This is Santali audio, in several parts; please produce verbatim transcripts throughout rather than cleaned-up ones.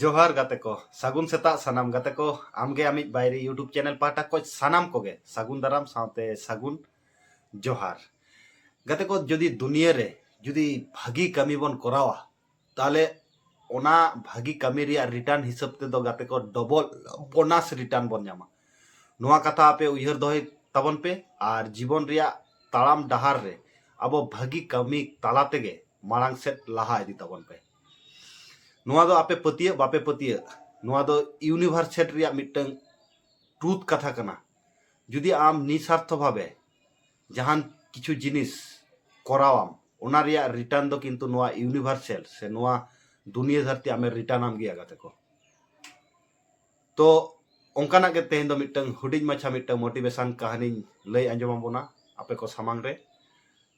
ᱡᱚᱦᱟᱨ ᱜᱟᱛᱮ ᱠᱚ, ᱥᱟᱹᱜᱩᱱ ᱥᱮᱛᱟᱜ ᱥᱟᱱᱟᱢ ᱜᱟᱛᱮ ᱠᱚ᱾ ᱟᱢᱜᱮ ᱟᱢᱤᱡ ᱵᱟᱭᱨᱤ YouTube ᱪᱮᱱᱮᱞ ᱯᱟᱦᱴᱟ ᱠᱷᱚᱱ ᱥᱟᱱᱟᱢ ᱠᱚᱜᱮ ᱥᱟᱹᱜᱩᱱ ᱫᱟᱨᱟᱢ ᱥᱟᱶᱛᱮ ᱥᱟᱹᱜᱩᱱ ᱡᱚᱦᱟᱨ᱾ ᱜᱟᱛᱮ ᱠᱚ, ᱡᱩᱫᱤ ᱫᱩᱱᱤᱭᱟᱹ ᱨᱮ ᱡᱩᱫᱤ ᱵᱷᱟᱹᱜᱤ ᱠᱟᱹᱢᱤ ᱵᱚᱱ ᱠᱚᱨᱟᱣᱟ, ᱛᱟᱦᱞᱮ ᱚᱱᱟ ᱵᱷᱟᱹᱜᱤ ᱠᱟᱹᱢᱤ ᱨᱮᱭᱟᱜ ᱨᱤᱴᱟᱨᱱ ᱦᱤᱥᱟᱹᱵ ᱛᱮᱫᱚ ᱜᱟᱛᱮ ᱠᱚ ᱰᱚᱵᱚᱞ ᱵᱳᱱᱟᱥ ᱨᱤᱴᱟᱨᱱ ᱵᱚᱱ ᱧᱟᱢᱟ᱾ ᱱᱚᱣᱟ ᱠᱟᱛᱷᱟ ᱟᱯᱮ ᱩᱭᱦᱟᱹᱨ ᱫᱚᱦᱚᱭ ᱛᱟᱵᱚᱱ ᱯᱮ ᱟᱨ ᱡᱤᱵᱚᱱ ᱨᱮᱭᱟᱜ ᱛᱟᱲᱟᱢ ᱰᱟᱦᱟᱨ ᱨᱮ ᱟᱵᱚ ᱵᱷᱟᱹᱜᱤ ᱠᱟᱹᱢᱤ ᱛᱟᱞᱟ ᱛᱮᱜᱮ ᱢᱟᱲᱟᱝ ᱥᱮᱫ ᱞᱟᱦᱟ ᱤᱫᱤ ᱛᱟᱵᱚᱱ ᱯᱮ᱾ ᱱᱚᱣᱟ ᱫᱚ ᱟᱯᱮ ᱯᱟᱹᱛᱭᱟᱹᱜ ᱵᱟᱯᱮ ᱯᱟᱹᱛᱭᱟᱹᱜ, ᱱᱚᱣᱟ ᱫᱚ ᱤᱭᱩᱱᱤᱵᱷᱟᱨᱥᱮᱞ ᱨᱮᱭᱟᱜ ᱢᱤᱫᱴᱟᱝ ᱴᱨᱩᱛᱷ ᱠᱟᱛᱷᱟ ᱠᱟᱱᱟ᱾ ᱡᱩᱫᱤ ᱟᱢ ᱱᱤᱥᱟᱨᱛᱷᱚ ᱵᱷᱟᱵᱮ ᱡᱟᱦᱟᱱ ᱠᱤᱪᱷᱩ ᱡᱤᱱᱤᱥ ᱠᱚᱨᱟᱣᱟᱢ, ᱚᱱᱟ ᱨᱮᱭᱟᱜ ᱨᱤᱴᱟᱨᱱ ᱫᱚ ᱠᱤᱱᱛᱩ ᱱᱚᱣᱟ ᱤᱭᱩᱱᱤᱵᱷᱟᱨᱥᱮᱞ ᱥᱮ ᱱᱚᱣᱟ ᱫᱩᱱᱤᱭᱟᱹ ᱫᱷᱟᱹᱨᱛᱤ ᱟᱢᱮ ᱨᱤᱴᱟᱨᱱ ᱟᱢ ᱜᱮᱭᱟ ᱜᱟᱛᱮ ᱠᱚ᱾ ᱛᱚ ᱚᱱᱠᱟᱱᱟᱜ ᱜᱮ ᱛᱮᱦᱮᱧ ᱫᱚ ᱢᱤᱫᱴᱟᱝ ᱦᱩᱰᱤᱧ ᱢᱟᱪᱷᱟ ᱢᱤᱫᱴᱟᱝ ᱢᱳᱴᱤᱵᱷᱮᱥᱚᱱ ᱠᱟᱹᱦᱱᱤᱧ ᱞᱟᱹᱭ ᱟᱸᱡᱚᱢ ᱟᱵᱚᱱᱟ ᱟᱯᱮ ᱠᱚ ᱥᱟᱢᱟᱝ ᱨᱮ᱾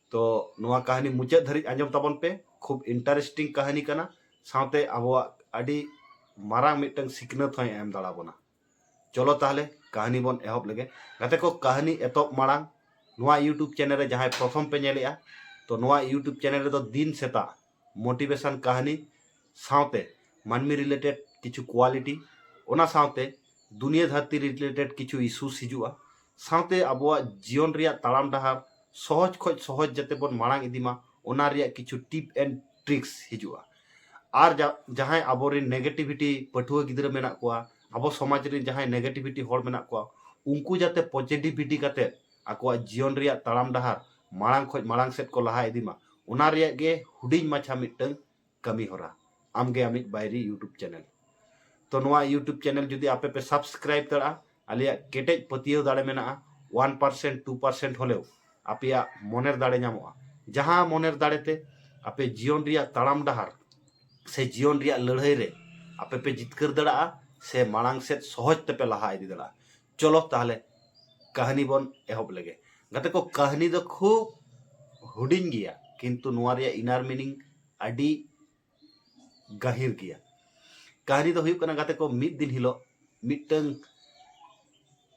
ᱛᱚ ᱱᱚᱣᱟ ᱠᱟᱹᱦᱱᱤ ᱢᱩᱪᱟᱹᱫ ᱫᱷᱟᱹᱨᱤᱡ ᱟᱸᱡᱚᱢ ᱛᱟᱵᱚᱱ ᱯᱮ, ᱠᱷᱩᱵ ᱤᱱᱴᱟᱨᱮᱥᱴᱤᱝ ᱠᱟᱹᱦᱱᱤ ᱠᱟᱱᱟ, ᱥᱟᱶᱛᱮ ᱟᱵᱚᱣᱟᱜ ᱟᱹᱰᱤ ᱢᱟᱨᱟᱝ ᱢᱤᱫᱴᱟᱝ ᱥᱤᱠᱷᱱᱟᱹᱛ ᱦᱚᱸᱭ ᱮᱢ ᱫᱟᱲᱮ ᱟᱵᱚᱱᱟ᱾ ᱪᱚᱞᱚ ᱛᱟᱦᱞᱮ ᱠᱟᱹᱦᱱᱤ ᱵᱚᱱ ᱮᱦᱚᱵ ᱞᱮᱜᱮ᱾ ᱜᱟᱛᱮ ᱠᱚ, ᱠᱟᱹᱦᱱᱤ ᱮᱛᱚᱦᱚᱵ ᱢᱟᱲᱟᱝ ᱱᱚᱣᱟ YouTube ᱪᱮᱱᱮᱞ ᱨᱮ ᱡᱟᱦᱟᱸᱭ ᱯᱨᱚᱛᱷᱚᱢ ᱯᱮ ᱧᱮᱞᱮᱜᱼᱟ, ᱛᱚ ᱱᱚᱣᱟ YouTube ᱪᱮᱱᱮᱞ ᱨᱮᱫᱚ ᱫᱤᱱ ᱥᱮᱛᱟᱜ ᱢᱳᱴᱤᱵᱷᱮᱥᱚᱱ ᱠᱟᱹᱦᱱᱤ ᱥᱟᱶᱛᱮ ᱢᱟᱹᱱᱢᱤ ᱨᱤᱞᱮᱴᱮᱰ ᱠᱤᱪᱷᱩ ᱠᱣᱟᱞᱤᱴᱤ, ᱚᱱᱟ ᱥᱟᱶᱛᱮ ᱫᱩᱱᱤᱭᱟᱹ ᱫᱷᱟᱹᱨᱛᱤ ᱨᱤᱞᱮᱴᱮᱰ ᱠᱤᱪᱷᱩ ᱤᱥᱩᱥ ᱦᱤᱡᱩᱜᱼᱟ, ᱥᱟᱶᱛᱮ ᱟᱵᱚᱣᱟᱜ ᱡᱤᱭᱚᱱ ᱨᱮᱭᱟᱜ ᱛᱟᱲᱟᱢ ᱰᱟᱦᱟᱨ ᱥᱚᱦᱚᱡ ᱠᱷᱚᱡ ᱥᱚᱦᱚᱡ ᱡᱟᱛᱮ ᱵᱚᱱ ᱢᱟᱲᱟᱝ ᱤᱫᱤ ᱢᱟ, ᱚᱱᱟ ᱨᱮᱭᱟᱜ ᱠᱤᱪᱷᱩ ᱴᱤᱯ ᱮᱱᱰ ᱴᱨᱤᱠᱥ ᱦᱤᱡᱩᱜᱼᱟ᱾ ᱟᱨ ᱡᱟ-, ᱡᱟᱦᱟᱸᱭ ᱟᱵᱚᱨᱮᱱ ᱱᱮᱜᱮᱴᱤᱵᱷᱤᱴᱤ ᱯᱟᱹᱴᱷᱩᱣᱟᱹ ᱜᱤᱫᱽᱨᱟᱹ ᱢᱮᱱᱟᱜ ᱠᱚᱣᱟ, ᱟᱵᱚ ᱥᱚᱢᱟᱡᱽ ᱨᱮᱱ ᱡᱟᱦᱟᱸᱭ ᱱᱮᱜᱮᱴᱤᱵᱷᱤᱴᱤ ᱦᱚᱲ ᱢᱮᱱᱟᱜ ᱠᱚᱣᱟ, ᱩᱱᱠᱩ ᱡᱟᱛᱮ ᱯᱚᱡᱤᱴᱤᱵᱷᱤᱴᱤ ᱠᱟᱛᱮ ᱟᱠᱚᱣᱟᱜ ᱡᱤᱭᱚᱱ ᱨᱮᱭᱟᱜ ᱛᱟᱲᱟᱢ ᱰᱟᱦᱟᱨ ᱢᱟᱲᱟᱝ ᱠᱷᱚᱡ ᱢᱟᱲᱟᱝ ᱥᱮᱫ ᱠᱚ ᱞᱟᱦᱟ ᱤᱫᱤ ᱢᱟ, ᱚᱱᱟ ᱨᱮᱭᱟᱜ ᱜᱮ ᱦᱩᱰᱤᱧ ᱢᱟᱪᱷᱟ ᱢᱤᱫᱴᱟᱝ ᱠᱟᱹᱢᱤ ᱦᱚᱨᱟ᱾ ᱟᱢᱜᱮ ᱟᱢᱤᱡ ᱵᱟᱭᱨᱤ YouTube ᱪᱮᱱᱮᱞ᱾ ᱛᱚ ᱱᱚᱣᱟ YouTube ᱪᱮᱱᱮᱞ ᱡᱩᱫᱤ ᱟᱯᱮ ᱯᱮ ᱥᱟᱵᱥᱠᱨᱟᱭᱤᱵ ᱫᱟᱲᱮᱭᱟᱜᱼᱟ, ᱟᱞᱮᱭᱟᱜ ᱠᱮᱴᱮᱡ ᱯᱟᱹᱛᱭᱟᱹᱣ ᱫᱟᱲᱮ ᱢᱮᱱᱟᱜᱼᱟ, ᱚᱣᱟᱱ ᱯᱟᱨᱥᱮᱱᱴ ᱴᱩ ᱯᱟᱨᱥᱮᱱᱴ ᱦᱚᱞᱮᱣ ᱟᱯᱮᱭᱟᱜ ᱢᱚᱱᱮᱨ ᱫᱟᱲᱮ ᱧᱟᱢᱚᱜᱼᱟ᱾ ᱡᱟᱦᱟᱸ ᱢᱚᱱᱮᱨ ᱫᱟᱲᱮ ᱛᱮ ᱟᱯᱮ ᱡᱤᱭᱚᱱ ᱨᱮᱭᱟᱜ ᱛᱟᱲᱟᱢ ᱰᱟᱦᱟᱨ ᱥᱮ ᱡᱤᱭᱚᱱ ᱨᱮᱭᱟᱜ ᱞᱟᱹᱲᱦᱟᱹᱭ ᱨᱮ ᱟᱯᱮ ᱯᱮ ᱡᱤᱛᱠᱟᱹᱨ ᱫᱟᱲᱮᱭᱟᱜᱼᱟ ᱥᱮ ᱢᱟᱲᱟᱝ ᱥᱮᱫ ᱥᱚᱦᱚᱡ ᱛᱮᱯᱮ ᱞᱟᱦᱟ ᱤᱫᱤ ᱫᱟᱲᱮᱭᱟᱜᱼᱟ᱾ ᱪᱚᱞᱚ ᱛᱟᱦᱞᱮ ᱠᱟᱹᱦᱱᱤ ᱵᱚᱱ ᱮᱦᱚᱵ ᱞᱮᱜᱮ᱾ ᱜᱟᱛᱮ ᱠᱚ, ᱠᱟᱹᱦᱱᱤ ᱫᱚ ᱠᱷᱩᱵ ᱦᱩᱰᱤᱧ ᱜᱮᱭᱟ, ᱠᱤᱱᱛᱩ ᱱᱚᱣᱟ ᱨᱮᱭᱟᱜ ᱤᱱᱟᱨ ᱢᱤᱱᱤᱝ ᱟᱹᱰᱤ ᱜᱟᱹᱦᱤᱨ ᱜᱮᱭᱟ᱾ ᱠᱟᱹᱦᱱᱤ ᱫᱚ ᱦᱩᱭᱩᱜ ᱠᱟᱱᱟ ᱜᱟᱛᱮ ᱠᱚ, ᱢᱤᱫ ᱫᱤᱱ ᱦᱤᱞᱳᱜ ᱢᱤᱫᱴᱟᱝ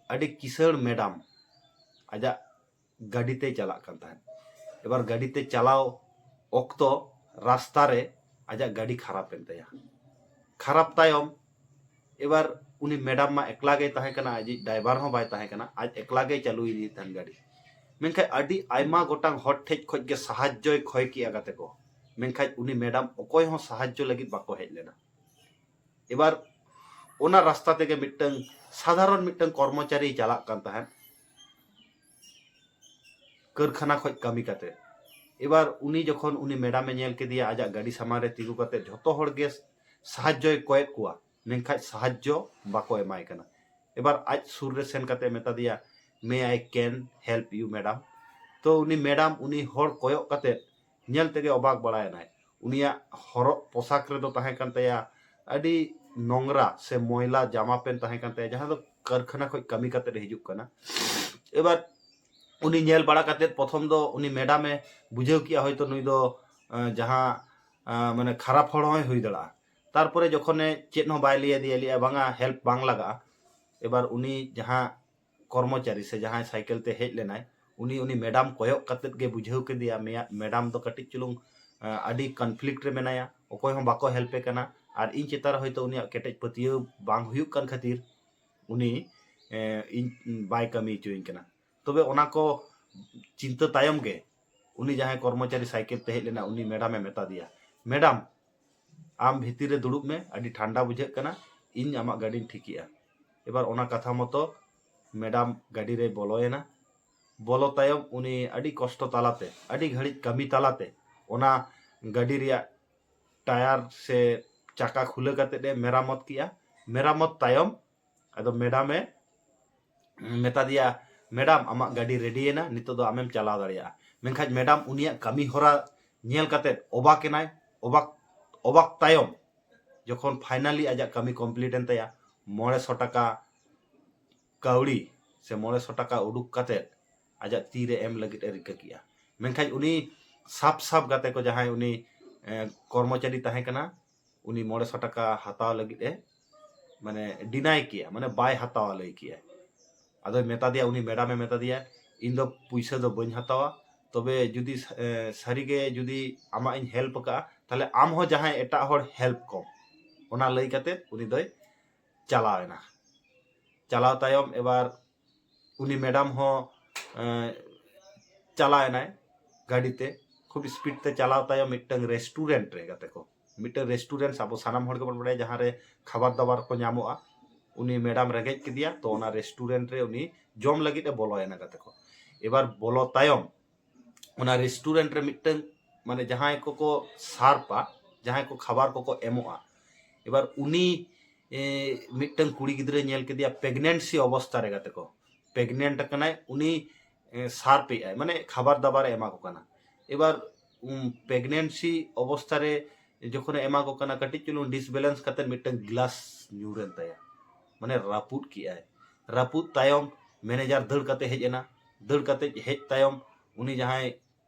ᱟᱹᱰᱤ ᱠᱤᱥᱟᱹᱬ ᱢᱮᱰᱟᱢ ᱟᱡᱟᱜ ᱜᱟᱹᱰᱤ ᱛᱮᱭ ᱪᱟᱞᱟᱜ ᱠᱟᱱ ᱛᱟᱦᱮᱸᱫ᱾ ᱮᱵᱟᱨ ᱜᱟᱹᱰᱤ ᱛᱮ ᱪᱟᱞᱟᱣ ᱚᱠᱛᱚ ᱨᱟᱥᱛᱟ ᱨᱮ ᱟᱡᱟᱜ ᱜᱟᱹᱰᱤ ᱠᱷᱟᱨᱟᱯ ᱮᱱ ᱛᱟᱭᱟ᱾ ᱠᱷᱟᱨᱟᱯ ᱛᱟᱭᱚᱢ ᱮᱵᱟᱨ ᱩᱱᱤ ᱢᱮᱰᱟᱢ ᱢᱟ ᱮᱠᱞᱟ ᱜᱮᱭ ᱛᱟᱦᱮᱸ ᱠᱟᱱᱟ, ᱟᱡᱤᱡ ᱰᱟᱭᱵᱟᱨ ᱦᱚᱸ ᱵᱟᱭ ᱛᱟᱦᱮᱸ ᱠᱟᱱᱟ, ᱟᱡ ᱮᱠᱞᱟ ᱜᱮᱭ ᱪᱟᱹᱞᱩ ᱤᱫᱤᱭᱮᱫ ᱛᱟᱦᱮᱱ ᱜᱟᱹᱰᱤ᱾ ᱢᱮᱱᱠᱷᱟᱱ ᱟᱹᱰᱤ ᱟᱭᱢᱟ ᱜᱚᱴᱟᱝ ᱦᱚᱲ ᱴᱷᱮᱡ ᱠᱷᱚᱡ ᱜᱮ ᱥᱟᱦᱟᱡᱽᱡᱚᱭ ᱠᱷᱚᱭ ᱠᱮᱜᱼᱟ ᱜᱟᱛᱮ ᱠᱚ, ᱢᱮᱱᱠᱷᱟᱱ ᱩᱱᱤ ᱢᱮᱰᱟᱢ ᱚᱠᱚᱭ ᱦᱚᱸ ᱥᱟᱦᱟᱡᱽᱡᱚ ᱞᱟᱹᱜᱤᱫ ᱵᱟᱠᱚ ᱦᱮᱡ ᱞᱮᱱᱟ᱾ ᱮᱵᱟᱨ ᱚᱱᱟ ᱨᱟᱥᱛᱟ ᱛᱮᱜᱮ ᱢᱤᱫᱴᱟᱝ ᱥᱟᱫᱷᱟᱨᱚᱱ ᱢᱤᱫᱴᱟᱝ ᱠᱚᱨᱢᱚᱪᱟᱨᱤᱭ ᱪᱟᱞᱟᱜ ᱠᱟᱱ ᱛᱟᱦᱮᱸᱫ ᱠᱟᱹᱨᱠᱷᱟᱱᱟ ᱠᱷᱚᱡ ᱠᱟᱹᱢᱤ ᱠᱟᱛᱮ᱾ ᱮᱵᱟᱨ ᱩᱱᱤ ᱡᱚᱠᱷᱚᱱ ᱩᱱᱤ ᱢᱮᱰᱟᱢᱮ ᱧᱮᱞ ᱠᱮᱫᱮᱭᱟ ᱟᱡᱟᱜ ᱜᱟᱹᱰᱤ ᱥᱟᱢᱟᱝ ᱨᱮ ᱛᱤᱸᱜᱩ ᱠᱟᱛᱮ, ᱡᱷᱚᱛᱚ ᱦᱚᱲ ᱜᱮ ᱥᱟᱦᱟᱡᱽᱡᱚᱭ ᱠᱚᱭᱮᱫ ᱠᱚᱣᱟ, ᱢᱮᱱᱠᱷᱟᱡ ᱥᱟᱦᱟᱡᱽᱡᱚ ᱵᱟᱠᱚ ᱮᱢᱟᱭ ᱠᱟᱱᱟ᱾ ᱮᱵᱟᱨ ᱟᱡ ᱥᱩᱨ ᱨᱮ ᱥᱮᱱ ᱠᱟᱛᱮ ᱢᱮᱛᱟ ᱫᱮᱭᱟ, "May I can help you, madam?" ᱛᱚ ᱩᱱᱤ ᱢᱮᱰᱟᱢ ᱩᱱᱤ ᱦᱚᱲ ᱠᱚᱭᱚᱜ ᱠᱟᱛᱮ ᱧᱮᱞ ᱛᱮᱜᱮ ᱚᱵᱟᱠ ᱵᱟᱲᱟᱭᱮᱱᱟᱭ᱾ ᱩᱱᱤᱭᱟᱜ ᱦᱚᱨᱚᱜ ᱯᱳᱥᱟᱠ ᱨᱮᱫᱚ ᱛᱟᱦᱮᱸ ᱠᱟᱱ ᱛᱟᱭᱟ ᱟᱹᱰᱤ ᱱᱚᱝᱨᱟ ᱥᱮ ᱢᱚᱭᱞᱟ ᱡᱟᱢᱟ ᱯᱮᱱ ᱛᱟᱦᱮᱸ ᱠᱟᱱ ᱛᱟᱭᱟ, ᱡᱟᱦᱟᱸ ᱫᱚ ᱠᱟᱨᱠᱷᱟᱱᱟ ᱠᱷᱚᱡ ᱠᱟᱹᱢᱤ ᱠᱟᱛᱮ ᱦᱤᱡᱩᱜ ᱠᱟᱱᱟ᱾ ᱮᱵᱟᱨ ᱩᱱᱤ ᱧᱮᱞ ᱵᱟᱲᱟ ᱠᱟᱛᱮ ᱯᱨᱚᱛᱷᱚᱢ ᱫᱚ ᱩᱱᱤ ᱢᱮᱰᱟᱢᱮ ᱵᱩᱡᱷᱟᱹᱣ ᱠᱮᱜᱼᱟ ᱦᱚᱭᱛᱚ ᱱᱩᱭ ᱫᱚ, ᱟᱸ, ᱡᱟᱦᱟᱸ, ᱟᱸ, ᱢᱟᱱᱮ ᱠᱷᱟᱨᱟᱯ ᱦᱚᱲ ᱦᱚᱸᱭ ᱦᱩᱭ ᱫᱟᱲᱮᱭᱟᱜᱼᱟ᱾ ᱛᱟᱨᱯᱚᱨᱮ ᱡᱚᱠᱷᱚᱱᱮ ᱪᱮᱫ ᱦᱚᱸ ᱵᱟᱭ ᱞᱟᱹᱭ ᱟᱫᱮᱭᱟ, ᱞᱟᱹᱭᱟ, "ᱵᱟᱝᱟ, ᱦᱮᱞᱯ ᱵᱟᱝ ᱞᱟᱜᱟᱜᱼᱟ᱾" ᱮᱵᱟᱨ ᱩᱱᱤ ᱡᱟᱦᱟᱸ ᱠᱚᱨᱢᱚᱪᱟᱨᱤ ᱥᱮ ᱡᱟᱦᱟᱸᱭ ᱥᱟᱭᱠᱮᱞ ᱛᱮ ᱦᱮᱡ ᱞᱮᱱᱟᱭ, ᱩᱱᱤ, ᱩᱱᱤ ᱢᱮᱰᱟᱢ ᱠᱚᱭᱚᱜ ᱠᱟᱛᱮᱫ ᱜᱮ ᱵᱩᱡᱷᱟᱹᱣ ᱠᱮᱫᱮᱭᱟ, ᱢᱮᱭᱟ-, ᱢᱮᱰᱟᱢ ᱫᱚ ᱠᱟᱹᱴᱤᱡ ᱪᱩᱞᱩᱝ, ᱟᱸ, ᱟᱹᱰᱤ ᱠᱚᱱᱯᱷᱞᱤᱠᱴ ᱨᱮ ᱢᱮᱱᱟᱭᱟ, ᱚᱠᱚᱭ ᱦᱚᱸ ᱵᱟᱠᱚ ᱦᱮᱞᱯᱮ ᱠᱟᱱᱟ, ᱟᱨ ᱤᱧ ᱪᱮᱛᱟᱱ ᱨᱮ ᱦᱚᱭᱛᱳ ᱩᱱᱤᱭᱟᱜ ᱠᱮᱴᱮᱡ ᱯᱟᱹᱛᱭᱟᱹᱣ ᱵᱟᱝ ᱦᱩᱭᱩᱜ ᱠᱟᱱ ᱠᱷᱟᱹᱛᱤᱨ ᱩᱱᱤ, ᱮᱸ, ᱤᱧ ᱵᱟᱭ ᱠᱟᱹᱢᱤ ᱦᱚᱪᱚᱭᱟᱹᱧ ᱠᱟᱱᱟ᱾ ᱛᱚᱵᱮ ᱚᱱᱟ ᱠᱚ ᱪᱤᱱᱛᱟᱹ ᱛᱟᱭᱚᱢ ᱜᱮ ᱩᱱᱤ ᱡᱟᱦᱟᱸᱭ ᱠᱚᱨᱢᱚᱪᱟᱨᱤ ᱥᱟᱭᱠᱮᱞ ᱛᱮ ᱦᱮᱡ ᱞᱮᱱᱟ, ᱩᱱᱤ ᱢᱮᱰᱟᱢᱮ ᱢᱮᱛᱟ ᱫᱮᱭᱟ, "ᱢᱮᱰᱟᱢ, ᱟᱢ ᱵᱷᱤᱛᱤᱨ ᱨᱮ ᱫᱩᱲᱩᱵ ᱢᱮ, ᱟᱹᱰᱤ ᱴᱷᱟᱱᱰᱟ ᱵᱩᱡᱷᱟᱹᱜ ᱠᱟᱱᱟ, ᱤᱧ ᱟᱢᱟᱜ ᱜᱟᱹᱰᱤᱧ ᱴᱷᱤᱠᱮᱜᱼᱟ᱾" ᱮᱵᱟᱨ ᱚᱱᱟ ᱠᱟᱛᱷᱟ ᱢᱚᱛᱚ ᱢᱮᱰᱟᱢ ᱜᱟᱹᱰᱤ ᱨᱮᱭ ᱵᱚᱞᱚᱭᱮᱱᱟ᱾ ᱵᱚᱞᱚ ᱛᱟᱭᱚᱢ ᱩᱱᱤ ᱟᱹᱰᱤ ᱠᱚᱥᱴᱚ ᱛᱟᱞᱟᱛᱮ, ᱟᱹᱰᱤ ᱜᱷᱟᱹᱲᱤᱡ ᱠᱟᱹᱢᱤ ᱛᱟᱞᱟᱛᱮ ᱚᱱᱟ ᱜᱟᱹᱰᱤ ᱨᱮᱭᱟᱜ ᱴᱟᱭᱟᱨ ᱥᱮ ᱪᱟᱠᱟ ᱠᱷᱩᱞᱟᱹ ᱠᱟᱛᱮᱫ ᱮ ᱢᱮᱨᱟᱢᱚᱛ ᱠᱮᱜᱼᱟ᱾ ᱢᱮᱨᱟᱢᱚᱛ ᱛᱟᱭᱚᱢ ᱟᱫᱚ ᱢᱮᱰᱟᱢᱮ ᱢᱮᱛᱟ ᱫᱮᱭᱟ, "ᱢᱮᱰᱟᱢ, ᱟᱢᱟᱜ ᱜᱟᱹᱰᱤ ᱨᱮᱰᱤᱭᱮᱱᱟ, ᱱᱤᱛᱚᱜ ᱫᱚ ᱟᱢᱮᱢ ᱪᱟᱞᱟᱣ ᱫᱟᱲᱮᱭᱟᱜᱼᱟ᱾" ᱢᱮᱱᱠᱷᱟᱱ ᱢᱮᱰᱟᱢ ᱩᱱᱤᱭᱟᱜ ᱠᱟᱹᱢᱤ ᱦᱚᱨᱟ ᱧᱮᱞ ᱠᱟᱛᱮᱫ ᱚᱵᱟᱠ ᱮᱱᱟᱭ᱾ ᱚᱵᱟᱠ, ᱚᱵᱟᱠ ᱛᱟᱭᱚᱢ ᱡᱚᱠᱷᱚᱱ ᱯᱷᱟᱭᱱᱟᱞᱤ ᱟᱡᱟᱜ ᱠᱟᱹᱢᱤ ᱠᱚᱢᱯᱞᱤᱴ ᱮᱱ ᱛᱟᱭᱟ, ᱢᱚᱬᱮ ᱥᱚ ᱴᱟᱠᱟ ᱠᱟᱹᱣᱰᱤ ᱥᱮ ᱢᱚᱬᱮ ᱥᱚ ᱴᱟᱠᱟ ᱩᱰᱩᱠ ᱠᱟᱛᱮᱫ ᱟᱡᱟᱜ ᱛᱤ ᱨᱮ ᱮᱢ ᱞᱟᱹᱜᱤᱫ ᱮ ᱨᱤᱠᱟᱹ ᱠᱮᱜᱼᱟ᱾ ᱢᱮᱱᱠᱷᱟᱱ ᱩᱱᱤ ᱥᱟᱵ ᱥᱟᱵ ᱜᱟᱛᱮ ᱠᱚ ᱡᱟᱦᱟᱸᱭ ᱩᱱᱤ, ᱮ, ᱠᱚᱨᱢᱚᱪᱟᱨᱤ ᱛᱟᱦᱮᱸ ᱠᱟᱱᱟ, ᱩᱱᱤ ᱢᱚᱬᱮ ᱥᱚ ᱴᱟᱠᱟ ᱦᱟᱛᱟᱣ ᱞᱟᱹᱜᱤᱫ ᱮ, ᱢᱟᱱᱮ, ᱰᱤᱱᱟᱭ ᱠᱮᱜᱼᱟ, ᱢᱟᱱᱮ ᱵᱟᱭ ᱦᱟᱛᱟᱣᱟ ᱞᱟᱹᱭ ᱠᱮᱜᱼᱟᱭ᱾ ᱟᱫᱚᱭ ᱢᱮᱛᱟ ᱫᱮᱭᱟ, ᱩᱱᱤ ᱢᱮᱰᱟᱢᱮ ᱢᱮᱛᱟ ᱫᱮᱭᱟ, "ᱤᱧ ᱫᱚ ᱯᱩᱭᱥᱟᱹ ᱫᱚ ᱵᱟᱹᱧ ᱦᱟᱛᱟᱣᱟ, ᱛᱚᱵᱮ ᱡᱩᱫᱤ ᱥᱟ-, ᱮ, ᱥᱟᱹᱨᱤᱜᱮ ᱡᱩᱫᱤ ᱟᱢᱟᱜ ᱤᱧ ᱦᱮᱞᱯ ᱟᱠᱟᱫᱼᱟ, ᱛᱟᱦᱞᱮ ᱟᱢ ᱦᱚᱸ ᱡᱟᱦᱟᱸᱭ ᱮᱴᱟᱜ ᱦᱚᱲ ᱦᱮᱞᱯ ᱠᱚᱢ᱾" ᱚᱱᱟ ᱞᱟᱹᱭ ᱠᱟᱛᱮ ᱩᱱᱤ ᱫᱚᱭ ᱪᱟᱞᱟᱣ ᱮᱱᱟ᱾ ᱪᱟᱞᱟᱣ ᱛᱟᱭᱚᱢ ᱮᱵᱟᱨ ᱩᱱᱤ ᱢᱮᱰᱟᱢ ᱦᱚᱸ ᱮᱸ, ᱪᱟᱞᱟᱣ ᱮᱱᱟᱭ ᱜᱟᱹᱰᱤ ᱛᱮ᱾ ᱠᱷᱩᱵ ᱥᱯᱤᱰ ᱛᱮ ᱪᱟᱞᱟᱣ ᱛᱟᱭᱚᱢ ᱢᱤᱫᱴᱟᱝ ᱨᱮᱥᱴᱩᱨᱮᱱᱴ ᱨᱮ, ᱜᱟᱛᱮ ᱠᱚ, ᱢᱤᱫᱴᱟᱝ ᱨᱮᱥᱴᱩᱨᱮᱱᱴ, ᱟᱵᱚ ᱥᱟᱱᱟᱢ ᱦᱚᱲ ᱜᱮᱵᱚᱱ ᱵᱟᱲᱟᱭᱟ ᱡᱟᱦᱟᱸ ᱨᱮ ᱠᱷᱟᱵᱟᱨ ᱫᱟᱵᱟᱨ ᱠᱚ ᱧᱟᱢᱚᱜᱼᱟ, ᱩᱱᱤ ᱢᱮᱰᱟᱢ ᱨᱮᱸᱜᱮᱡ ᱠᱮᱫᱮᱭᱟ, ᱛᱚ ᱚᱱᱟ ᱨᱮᱥᱴᱩᱨᱮᱱᱴ ᱨᱮ ᱩᱱᱤ ᱡᱚᱢ ᱞᱟᱹᱜᱤᱫ ᱮ ᱵᱚᱞᱚᱭᱮᱱᱟ, ᱜᱟᱛᱮ ᱠᱚ᱾ ᱮᱵᱟᱨ ᱵᱚᱞᱚ ᱛᱟᱭᱚᱢ ᱚᱱᱟ ᱨᱮᱥᱴᱩᱨᱮᱱᱴ ᱨᱮ ᱢᱤᱫᱴᱟᱝ, ᱢᱟᱱᱮ, ᱡᱟᱦᱟᱸᱭ ᱠᱚᱠᱚ ᱥᱟᱨᱯᱟ, ᱡᱟᱦᱟᱸᱭ ᱠᱚ ᱠᱷᱟᱵᱟᱨ ᱠᱚᱠᱚ ᱮᱢᱚᱜᱼᱟ, ᱮᱵᱟᱨ ᱩᱱᱤ ᱮ, ᱢᱤᱫᱴᱟᱝ ᱠᱩᱲᱤ ᱜᱤᱫᱽᱨᱟᱹ ᱧᱮᱞ ᱠᱮᱫᱮᱭᱟ ᱯᱨᱮᱜᱱᱮᱱᱥᱤ ᱚᱵᱚᱥᱛᱟ ᱨᱮ, ᱜᱟᱛᱮ ᱠᱚ, ᱯᱨᱮᱜᱱᱮᱱᱴ ᱟᱠᱟᱱᱟᱭ, ᱩᱱᱤ ᱮ, ᱥᱟᱨᱯ ᱮᱫᱟᱭ, ᱢᱟᱱᱮ ᱠᱷᱟᱵᱟᱨ ᱫᱟᱵᱟᱨ ᱮ ᱮᱢᱟ ᱠᱚ ᱠᱟᱱᱟ᱾ ᱮᱵᱟᱨ ᱯᱨᱮᱜᱱᱮᱱᱥᱤ ᱚᱵᱚᱥᱛᱟ ᱨᱮ ᱡᱚᱠᱷᱚᱱᱮ ᱮᱢᱟ ᱠᱚ ᱠᱟᱱᱟ, ᱠᱟᱹᱴᱤᱡ ᱪᱩᱞᱩᱝ ᱰᱤᱥᱵᱮᱞᱮᱱᱥ ᱠᱟᱛᱮ ᱢᱤᱫᱴᱟᱝ ᱜᱞᱟᱥ ᱧᱩᱨᱮᱱ ᱛᱟᱭᱟ, ᱢᱟᱱᱮ ᱨᱟᱹᱯᱩᱫ ᱠᱮᱜᱼᱟᱭ᱾ ᱨᱟᱹᱯᱩᱫ ᱛᱟᱭᱚᱢ ᱢᱮᱱᱮᱡᱟᱨ ᱫᱟᱹᱲ ᱠᱟᱛᱮ ᱦᱮᱡ ᱮᱱᱟ᱾ ᱫᱟᱹᱲ ᱠᱟᱛᱮ ᱦᱮᱡ ᱛᱟᱭᱚᱢ ᱩᱱᱤ ᱡᱟᱦᱟᱸᱭ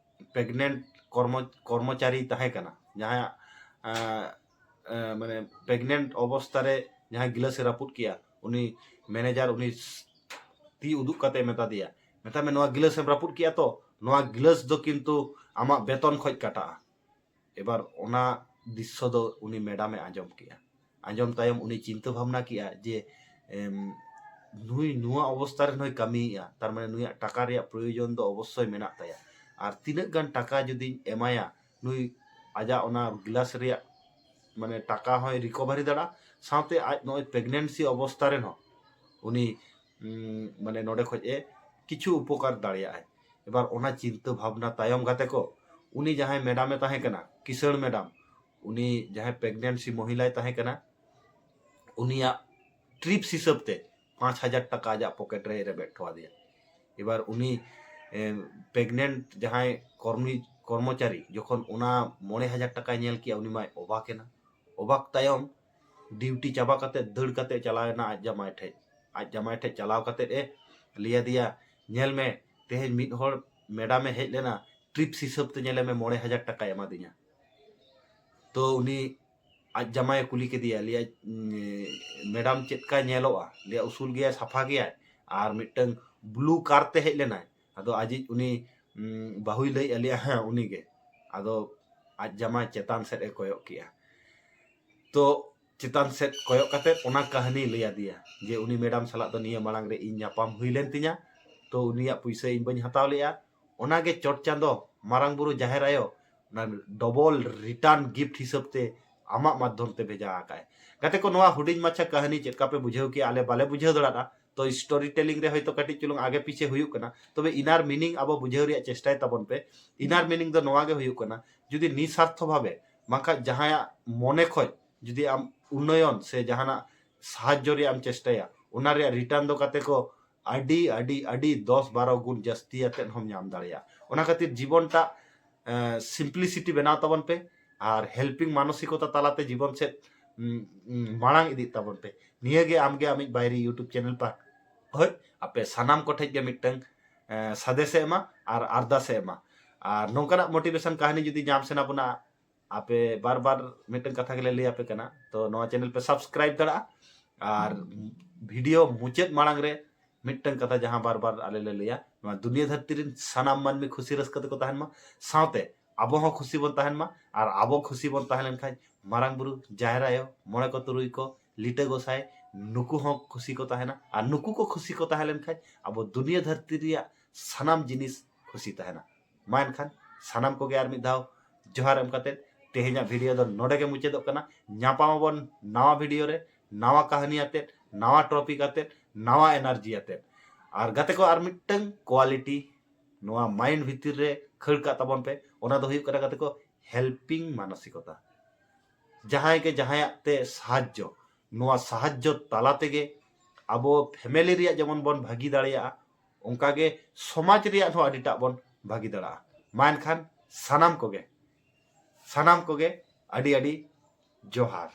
ᱯᱨᱮᱜᱱᱮᱱᱴ ᱠᱚᱨᱢᱚ ᱠᱚᱨᱢᱚᱪᱟᱨᱤ ᱛᱟᱦᱮᱸ ᱠᱟᱱᱟ, ᱡᱟᱦᱟᱸᱭᱟᱜ ᱮᱸ, ᱮᱸ, ᱢᱟᱱᱮ ᱯᱨᱮᱜᱱᱮᱱᱴ ᱚᱵᱚᱥᱛᱟ ᱨᱮ ᱡᱟᱦᱟᱸᱭ ᱜᱤᱞᱟᱹᱥ ᱮ ᱨᱟᱹᱯᱩᱫ ᱠᱮᱜᱼᱟ, ᱩᱱᱤ ᱢᱮᱱᱮᱡᱟᱨ ᱩᱱᱤ ᱛᱤ ᱩᱫᱩᱜ ᱠᱟᱛᱮ ᱢᱮᱛᱟ ᱫᱮᱭᱟ, ᱢᱮᱛᱟ ᱢᱮ, "ᱱᱚᱣᱟ ᱜᱤᱞᱟᱹᱥ ᱮᱢ ᱨᱟᱹᱯᱩᱫ ᱠᱮᱜᱼᱟ ᱛᱚ, ᱱᱚᱣᱟ ᱜᱤᱞᱟᱹᱥ ᱫᱚ ᱠᱤᱱᱛᱩ ᱟᱢᱟᱜ ᱵᱮᱛᱚᱱ ᱠᱷᱚᱡ ᱠᱟᱴᱟᱜᱼᱟ᱾" ᱮᱵᱟᱨ ᱚᱱᱟ ᱫᱨᱤᱥᱥᱚ ᱫᱚ ᱩᱱᱤ ᱢᱮᱰᱟᱢᱮ ᱟᱸᱡᱚᱢ ᱠᱮᱜᱼᱟ᱾ ᱟᱸᱡᱚᱢ ᱛᱟᱭᱚᱢ ᱩᱱᱤ ᱪᱤᱱᱛᱟᱹ ᱵᱷᱟᱵᱽᱱᱟ ᱠᱮᱜᱼᱟ ᱡᱮ, ᱮᱢ, ᱱᱩᱭ ᱱᱚᱣᱟ ᱚᱵᱚᱥᱛᱟ ᱨᱮ ᱱᱩᱭ ᱠᱟᱹᱢᱤᱭᱮᱜᱼᱟ, ᱛᱟᱨ ᱢᱟᱱᱮ ᱱᱩᱭᱟᱜ ᱴᱟᱠᱟ ᱨᱮᱭᱟᱜ ᱯᱨᱚᱭᱳᱡᱚᱱ ᱫᱚ ᱚᱵᱚᱥᱥᱳᱭ ᱢᱮᱱᱟᱜ ᱛᱟᱭᱟ᱾ ᱟᱨ ᱛᱤᱱᱟᱹᱜ ᱜᱟᱱ ᱴᱟᱠᱟ ᱡᱩᱫᱤᱧ ᱮᱢᱟᱭᱟ, ᱱᱩᱭ ᱟᱡᱟᱜ ᱚᱱᱟ ᱜᱞᱟᱥ ᱨᱮᱭᱟᱜ, ᱢᱟᱱᱮ, ᱴᱟᱠᱟ ᱦᱚᱸᱭ ᱨᱤᱠᱚᱵᱷᱟᱨᱤ ᱫᱟᱲᱮᱭᱟᱜᱼᱟ, ᱥᱟᱶᱛᱮ ᱟᱡ ᱱᱚᱜᱼᱚᱭ ᱯᱨᱮᱜᱱᱮᱱᱥᱤ ᱚᱵᱚᱥᱛᱟ ᱨᱮᱦᱚᱸ ᱩᱱᱤ, ᱩᱢ, ᱢᱟᱱᱮ, ᱱᱚᱰᱮ ᱠᱷᱚᱡ ᱮ ᱠᱤᱪᱷᱩ ᱩᱯᱚᱠᱟᱨ ᱫᱟᱲᱮᱭᱟᱜᱼᱟᱭ᱾ ᱮᱵᱟᱨ ᱚᱱᱟ ᱪᱤᱱᱛᱟᱹ ᱵᱷᱟᱵᱽᱱᱟ ᱛᱟᱭᱚᱢ, ᱜᱟᱛᱮ ᱠᱚ, ᱩᱱᱤ ᱡᱟᱦᱟᱸᱭ ᱢᱮᱰᱟᱢᱮ ᱛᱟᱦᱮᱸ ᱠᱟᱱᱟ, ᱠᱤᱥᱟᱹᱬ ᱢᱮᱰᱟᱢ, ᱩᱱᱤ ᱡᱟᱦᱟᱸᱭ ᱯᱨᱮᱜᱱᱮᱱᱥᱤ ᱢᱚᱦᱤᱞᱟᱭ ᱛᱟᱦᱮᱸ ᱠᱟᱱᱟ, ᱩᱱᱤᱭᱟᱜ ᱴᱨᱤᱯᱥ ᱦᱤᱥᱟᱹᱵ ᱛᱮ ᱯᱟᱸᱪ ᱦᱟᱡᱟᱨ ᱴᱟᱠᱟ ᱟᱡᱟᱜ ᱯᱚᱠᱮᱴ ᱨᱮᱭ ᱨᱮᱵᱮᱫ ᱦᱚᱴᱚ ᱟᱫᱮᱭᱟ᱾ ᱮᱵᱟᱨ ᱩᱱᱤ, ᱮ, ᱯᱨᱮᱜᱱᱮᱱᱴ ᱡᱟᱦᱟᱸᱭ ᱠᱚᱨᱢᱤ-, ᱠᱚᱨᱢᱚᱪᱟᱨᱤ ᱡᱚᱠᱷᱚᱱ ᱚᱱᱟ ᱢᱚᱬᱮ ᱦᱟᱡᱟᱨ ᱴᱟᱠᱟᱭ ᱧᱮᱞ ᱠᱮᱜᱼᱟ, ᱩᱱᱤ ᱢᱟᱭ ᱚᱵᱟᱠ ᱮᱱᱟ᱾ ᱚᱵᱟᱠ ᱛᱟᱭᱚᱢ ᱰᱤᱭᱩᱴᱤ ᱪᱟᱵᱟ ᱠᱟᱛᱮ ᱫᱟᱹᱲ ᱠᱟᱛᱮ ᱪᱟᱞᱟᱣ ᱮᱱᱟ ᱟᱡ ᱡᱟᱢᱟᱭ ᱴᱷᱮᱡ᱾ ᱟᱡ ᱡᱟᱢᱟᱭ ᱴᱷᱮᱡ ᱪᱟᱞᱟᱣ ᱠᱟᱛᱮ ᱮ ᱞᱟᱹᱭ ᱟᱫᱮᱭᱟ, "ᱧᱮᱞ ᱢᱮ, ᱛᱮᱦᱮᱧ ᱢᱤᱫ ᱦᱚᱲ ᱢᱮᱰᱟᱢᱮ ᱦᱮᱡ ᱞᱮᱱᱟ, ᱴᱨᱤᱯᱥ ᱦᱤᱥᱟᱹᱵ ᱛᱮ ᱧᱮᱞᱮ ᱢᱮ, ᱢᱚᱬᱮ ᱦᱟᱡᱟᱨ ᱴᱟᱠᱟᱭ ᱮᱢᱟᱫᱤᱧᱟ᱾" ᱛᱚ ᱩᱱᱤ ᱟᱡ ᱡᱟᱢᱟᱭᱮ ᱠᱩᱞᱤ ᱠᱮᱫᱮᱭᱟ, ᱞᱟᱹᱭᱟᱭ, "ᱩᱸ, ᱢᱮᱰᱟᱢ ᱪᱮᱫ ᱞᱮᱠᱟᱭ ᱧᱮᱞᱚᱜᱼᱟ?" ᱞᱟᱹᱭᱟ, "ᱩᱥᱩᱞ ᱜᱮᱭᱟᱭ, ᱥᱟᱯᱷᱟ ᱜᱮᱭᱟᱭ, ᱟᱨ ᱢᱤᱫᱴᱟᱝ ᱵᱞᱩ ᱠᱟᱨ ᱛᱮ ᱦᱮᱡ ᱞᱮᱱᱟᱭ᱾" ᱟᱫᱚ ᱟᱡᱤᱡ ᱩᱱᱤ, ᱩᱸ, ᱵᱟᱹᱦᱩᱭ ᱞᱟᱹᱭᱮᱫᱼᱟ, ᱞᱟᱹᱭᱟ, "ᱦᱮᱸ, ᱩᱱᱤᱜᱮ᱾" ᱟᱫᱚ ᱟᱡ ᱡᱟᱢᱟᱭ ᱪᱮᱛᱟᱱ ᱥᱮᱫ ᱮ ᱠᱚᱭᱚᱜ ᱠᱮᱜᱼᱟ᱾ ᱛᱚ ᱪᱮᱛᱟᱱ ᱥᱮᱫ ᱠᱚᱭᱚᱜ ᱠᱟᱛᱮ ᱚᱱᱟ ᱠᱟᱹᱦᱱᱤ ᱞᱟᱹᱭ ᱟᱫᱮᱭᱟ ᱡᱮ ᱩᱱᱤ ᱢᱮᱰᱟᱢ ᱥᱟᱞᱟᱜ ᱫᱚ ᱱᱤᱭᱟᱹ ᱢᱟᱲᱟᱝ ᱨᱮ ᱤᱧ ᱧᱟᱯᱟᱢ ᱦᱩᱭ ᱞᱮᱱ ᱛᱤᱧᱟ, ᱛᱚ ᱩᱱᱤᱭᱟᱜ ᱯᱩᱭᱥᱟᱹ ᱤᱧ ᱵᱟᱹᱧ ᱦᱟᱛᱟᱣ ᱞᱮᱜᱼᱟ᱾ ᱚᱱᱟᱜᱮ ᱪᱚᱴ ᱪᱟᱸᱫᱚ ᱢᱟᱨᱟᱝ ᱵᱩᱨᱩ ᱡᱟᱦᱮᱨ ᱟᱭᱳ ᱚᱱᱟ ᱰᱚᱵᱚᱞ ᱨᱤᱴᱟᱨᱱ ᱜᱤᱯᱷᱴ ᱦᱤᱥᱟᱹᱵ ᱛᱮ ᱟᱢᱟᱜ ᱢᱟᱫᱽᱫᱷᱚᱢ ᱛᱮ ᱵᱷᱮᱡᱟ ᱟᱠᱟᱫ᱾ ᱜᱟᱛᱮ ᱠᱚ, ᱱᱚᱣᱟ ᱦᱩᱰᱤᱧ ᱢᱟᱪᱷᱟ ᱠᱟᱹᱦᱱᱤ ᱪᱮᱫ ᱞᱮᱠᱟ ᱯᱮ ᱵᱩᱡᱷᱟᱹᱣ ᱠᱮᱜᱼᱟ? ᱟᱞᱮ ᱵᱟᱞᱮ ᱵᱩᱡᱷᱟᱹᱣ ᱫᱟᱲᱮᱭᱟᱜᱼᱟ, ᱛᱚ ᱥᱴᱳᱨᱤ ᱴᱮᱞᱤᱝ ᱨᱮ ᱦᱚᱭᱛᱳ ᱠᱟᱹᱴᱤᱡ ᱪᱩᱞᱩᱝ ᱟᱜᱮ ᱯᱤᱪᱷᱮ ᱦᱩᱭᱩᱜ ᱠᱟᱱᱟ, ᱛᱚᱵᱮ ᱤᱱᱟᱨ ᱢᱤᱱᱤᱝ ᱟᱵᱚ ᱵᱩᱡᱷᱟᱹᱣ ᱨᱮᱭᱟᱜ ᱪᱮᱥᱴᱟᱭ ᱛᱟᱵᱚᱱ ᱯᱮ᱾ ᱤᱱᱟᱨ ᱢᱤᱱᱤᱝ ᱫᱚ ᱱᱚᱣᱟ ᱜᱮ ᱦᱩᱭᱩᱜ ᱠᱟᱱᱟ, ᱡᱩᱫᱤ ᱱᱤᱥᱟᱨᱛᱷᱚ ᱵᱷᱟᱵᱮ ᱵᱟᱝᱠᱷᱟᱱ ᱡᱟᱦᱟᱸᱭᱟᱜ ᱢᱚᱱᱮ ᱠᱷᱚᱡ ᱡᱩᱫᱤ ᱟᱢ ᱩᱱᱱᱚᱭᱚᱱ ᱥᱮ ᱡᱟᱦᱟᱱᱟᱜ ᱥᱟᱦᱟᱡᱽᱡᱚ ᱨᱮᱭᱟᱜ ᱮᱢ ᱪᱮᱥᱴᱟᱭᱟ, ᱚᱱᱟ ᱨᱮᱭᱟᱜ ᱨᱤᱴᱟᱨᱱ ᱫᱚ ᱜᱟᱛᱮ ᱠᱚ ᱟᱹᱰᱤ ᱟᱹᱰᱤ ᱟᱹᱰᱤ ᱫᱚᱥ ᱵᱟᱨᱚ ᱜᱩᱱ ᱡᱟᱹᱥᱛᱤ ᱟᱛᱮᱫ ᱦᱚᱸᱢ ᱧᱟᱢ ᱫᱟᱲᱮᱭᱟᱜᱼᱟ᱾ ᱚᱱᱟ ᱠᱷᱟᱹᱛᱤᱨ ᱡᱤᱵᱚᱱᱴᱟᱜ ᱥᱤᱢᱯᱞᱤᱥᱤᱴᱤ ᱵᱮᱱᱟᱣ ᱛᱟᱵᱚᱱ ᱯᱮ ᱟᱨ ᱦᱮᱞᱯᱤᱝ ᱢᱟᱱᱚᱥᱤᱠᱚᱛᱟ ᱛᱟᱞᱟᱛᱮ ᱡᱤᱵᱚᱱ ᱥᱮᱫ ᱩᱸ, ᱩᱸ, ᱢᱟᱲᱟᱝ ᱤᱫᱤᱜ ᱛᱟᱵᱚᱱ ᱯᱮ᱾ ᱱᱤᱭᱟᱹ ᱜᱮ ᱟᱢᱜᱮ ᱟᱢᱤᱡ ᱵᱟᱭᱨᱤ YouTube ᱪᱮᱱᱮᱞ ᱯᱟ ᱦᱳᱭ, ᱟᱯᱮ ᱥᱟᱱᱟᱢ ᱠᱚᱴᱷᱮᱡ ᱜᱮ ᱢᱤᱫᱴᱟᱝ ᱮ, ᱥᱟᱸᱫᱮᱥᱮ ᱮᱢᱟ ᱟᱨ ᱟᱨᱫᱟᱥᱮ ᱮᱢᱟ᱾ ᱟᱨ ᱱᱚᱝᱠᱟᱱᱟᱜ ᱢᱳᱴᱤᱵᱷᱮᱥᱚᱱ ᱠᱟᱹᱦᱱᱤ ᱡᱩᱫᱤ ᱧᱟᱢ ᱥᱟᱱᱟ ᱵᱚᱱᱟ, ᱟᱯᱮ ᱵᱟᱨ ᱵᱟᱨ ᱢᱤᱫᱴᱟᱝ ᱠᱟᱛᱷᱟ ᱜᱮᱞᱮ ᱞᱟᱹᱭ ᱟᱯᱮ ᱠᱟᱱᱟ, ᱛᱚ ᱱᱚᱣᱟ ᱪᱮᱱᱮᱞ ᱯᱮ ᱥᱟᱵᱥᱠᱨᱟᱭᱤᱵ ᱫᱟᱲᱮᱭᱟᱜᱼᱟ᱾ ᱟᱨ ᱵᱷᱤᱰᱤᱭᱳ ᱢᱩᱪᱟᱹᱫ ᱢᱟᱲᱟᱝ ᱨᱮ ᱢᱤᱫᱴᱟᱝ ᱠᱟᱛᱷᱟ ᱡᱟᱦᱟᱸ ᱵᱟᱨ ᱵᱟᱨ ᱟᱞᱮ ᱞᱮ ᱞᱟᱹᱭᱟ, ᱱᱚᱣᱟ ᱫᱩᱱᱤᱭᱟᱹ ᱫᱷᱟᱹᱨᱛᱤ ᱨᱮᱱ ᱥᱟᱱᱟᱢ ᱢᱟᱹᱱᱢᱤ ᱠᱷᱩᱥᱤ ᱨᱟᱹᱥᱠᱟᱹ ᱛᱮᱠᱚ ᱛᱟᱦᱮᱱ ᱢᱟ, ᱥᱟᱶᱛᱮ ᱟᱵᱚ ᱦᱚᱸ ᱠᱷᱩᱥᱤ ᱵᱚᱱ ᱛᱟᱦᱮᱱ ᱢᱟ᱾ ᱟᱨ ᱟᱵᱚ ᱠᱷᱩᱥᱤ ᱵᱚᱱ ᱛᱟᱦᱮᱸ ᱞᱮᱱᱠᱷᱟᱱ ᱢᱟᱨᱟᱝ ᱵᱩᱨᱩ, ᱡᱟᱦᱮᱨ ᱟᱭᱳ, ᱢᱚᱬᱮ ᱠᱚ ᱛᱩᱨᱩᱭ ᱠᱚ, ᱞᱤᱴᱟᱹ ᱜᱚᱸᱥᱟᱭ, ᱱᱩᱠᱩ ᱦᱚᱸ ᱠᱷᱩᱥᱤ ᱠᱚ ᱛᱟᱦᱮᱱᱟ᱾ ᱟᱨ ᱱᱩᱠᱩ ᱠᱚ ᱠᱷᱩᱥᱤ ᱠᱚ ᱛᱟᱦᱮᱸ ᱞᱮᱱᱠᱷᱟᱱ ᱟᱵᱚ ᱫᱩᱱᱤᱭᱟᱹ ᱫᱷᱟᱹᱨᱛᱤ ᱨᱮᱭᱟᱜ ᱥᱟᱱᱟᱢ ᱡᱤᱱᱤᱥ ᱠᱷᱩᱥᱤ ᱛᱟᱦᱮᱱᱟ᱾ ᱢᱟ ᱮᱱᱠᱷᱟᱱ ᱥᱟᱱᱟᱢ ᱠᱚᱜᱮ ᱟᱨ ᱢᱤᱫ ᱫᱷᱟᱣ ᱡᱚᱦᱟᱨ ᱮᱢ ᱠᱟᱛᱮ ᱛᱮᱦᱮᱧᱟᱜ ᱵᱷᱤᱰᱤᱭᱳ ᱫᱚ ᱱᱚᱰᱮ ᱜᱮ ᱢᱩᱪᱟᱹᱫᱚᱜ ᱠᱟᱱᱟ᱾ ᱧᱟᱯᱟᱢ ᱟᱵᱚᱱ ᱱᱟᱣᱟ ᱵᱷᱤᱰᱤᱭᱳ ᱨᱮ, ᱱᱟᱣᱟ ᱠᱟᱹᱦᱱᱤ ᱟᱛᱮᱫ, ᱱᱟᱣᱟ ᱴᱚᱯᱤᱠ ᱟᱛᱮᱫ, ᱱᱟᱣᱟ ᱮᱱᱟᱨᱡᱤ ᱟᱛᱮᱫ᱾ ᱟᱨ ᱜᱟᱛᱮ ᱠᱚ, ᱟᱨ ᱢᱤᱫᱴᱟᱝ ᱠᱳᱣᱟᱞᱤᱴᱤ ᱱᱚᱣᱟ ᱢᱟᱭᱤᱱᱰ ᱵᱷᱤᱛᱤᱨ ᱨᱮ ᱠᱷᱟᱹᱲ ᱠᱟᱜ ᱛᱟᱵᱚᱱ ᱯᱮ, ᱚᱱᱟ ᱫᱚ ᱦᱩᱭᱩᱜ ᱠᱟᱱᱟ ᱜᱟᱛᱮ ᱠᱚ ᱦᱮᱞᱯᱤᱝ ᱢᱟᱱᱚᱥᱤᱠᱚᱛᱟ᱾ ᱡᱟᱦᱟᱸᱭ ᱜᱮ ᱡᱟᱦᱟᱸᱭᱟᱜ ᱛᱮ ᱥᱟᱦᱟᱡᱽᱡᱚ, ᱱᱚᱣᱟ ᱥᱟᱦᱟᱡᱽᱡᱚ ᱛᱟᱞᱟ ᱛᱮᱜᱮ ᱟᱵᱚ ᱯᱷᱮᱢᱮᱞᱤ ᱨᱮᱭᱟᱜ ᱡᱮᱢᱚᱱ ᱵᱚᱱ ᱵᱷᱟᱹᱜᱤ ᱫᱟᱲᱮᱭᱟᱜᱼᱟ, ᱚᱱᱠᱟᱜᱮ ᱥᱚᱢᱟᱡᱽ ᱨᱮᱭᱟᱜ ᱦᱚᱸ ᱟᱹᱰᱤᱴᱟᱜ ᱵᱚᱱ ᱵᱷᱟᱹᱜᱤ ᱫᱟᱲᱮᱭᱟᱜᱼᱟ᱾ ᱢᱟ ᱮᱱᱠᱷᱟᱱ ᱥᱟᱱᱟᱢ ᱠᱚᱜᱮ, ᱥᱟᱱᱟᱢ ᱠᱚᱜᱮ ᱟᱹᱰᱤ ᱟᱹᱰᱤ ᱡᱚᱦᱟᱨ᱾